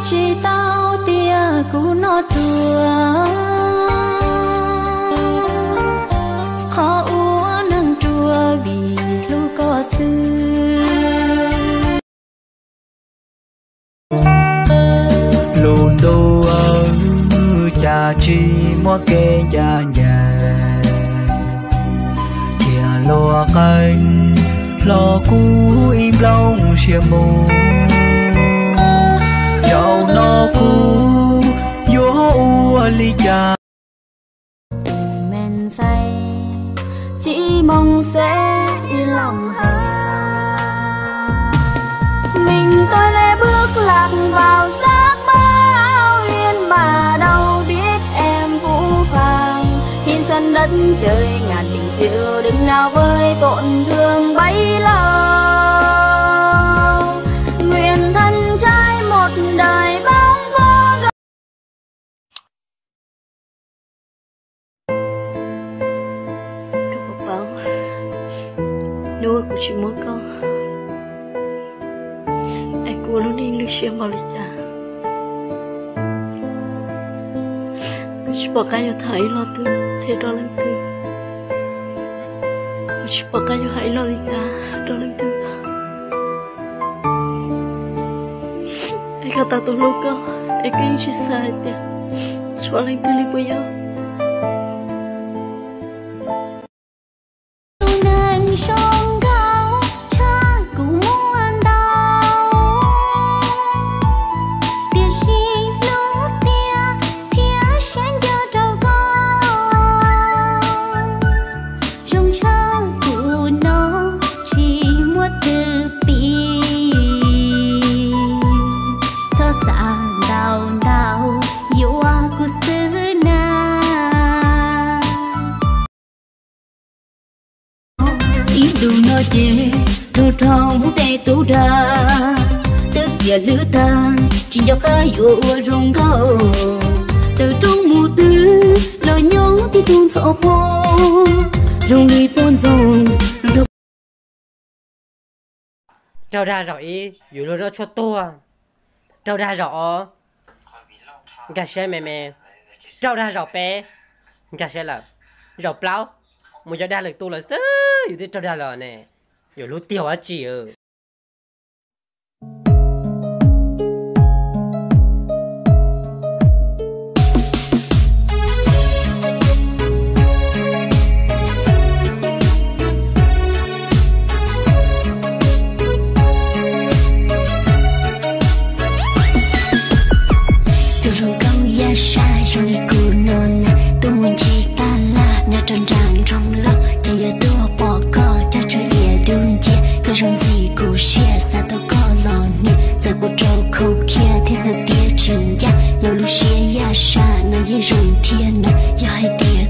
Tsis tau tias kuv noj ruas, qhov ua neeg ruas vim hlub koj xwb. Lus ntuj, cas tsis muaj kev ncaj ncees, thiaj luag qee hlo kuv ib nplooj siab mus. Zaum no kuv yuav ua li cas? Tus me ntxhais tsis moog xeeb ib lom hawm. Mình tôi lê bước lạc vào giấc mơ ao yên mà đâu biết em phũ phàng. Trên sân đất trời ngàn tình diệu đừng nào vơi tổn thương bấy lâu. Nguyện thân trai một đời bóng có gấm. Koj puas paub, hnub uas kuv tsis muaj koj, es kuv ua lub neej lwj siab npaum li cas. Kuv tsis pom qab yuav tham ib lo twg thiab rau leej twg. Kuv tsis pom qab yuav hais ib lo li cas rau leej twg. Es koj tau tus hlub koj, es koj yeej tsis xav hais tias tshuav leej twg li puas yog? Tus neeg zoo nkauj tshaj kuv muaj ntau, tiam sis hlub tiag thiab saib nco rau koj. Zoo tshaj kuv no tsis muaj twg piv, txhob xav ntau ntau yuav kuv xwb na. Ib ntus no ces rau rau mus tej tub dag, twb xiam hlwb tag tsis nco qab yuav ua zoo nkauj. Tawm rooj mus twg los nyob tib tug ntxhov pob, zoo li poj ntxoog. Raug dag zaum ib, yus luag noj tshuaj tuag. Raug dag zaum ob, nkag siab me me. Raug dag zaum peb, nkag siab lawm. Zaum plaub, mus yos dag lwm tus lawm xwb, yus twb raug dag los ne. Yus hlub tiag ua dab tsi? Tus hluas nkauj yaj saj zoo li kuv no na, tuaj mus ntsib tab laj nyob rau nram nroog loj, ces yog tuaj pom koj coj tsawg diav dub nciab, koj zoo ntxim kuv siab, xav tau koj los hnia, txawm puas rau khau khiab thiab hais tias tsis ncaj, los lub siab yaj saj no yeej zoo thiab na, yog hais tias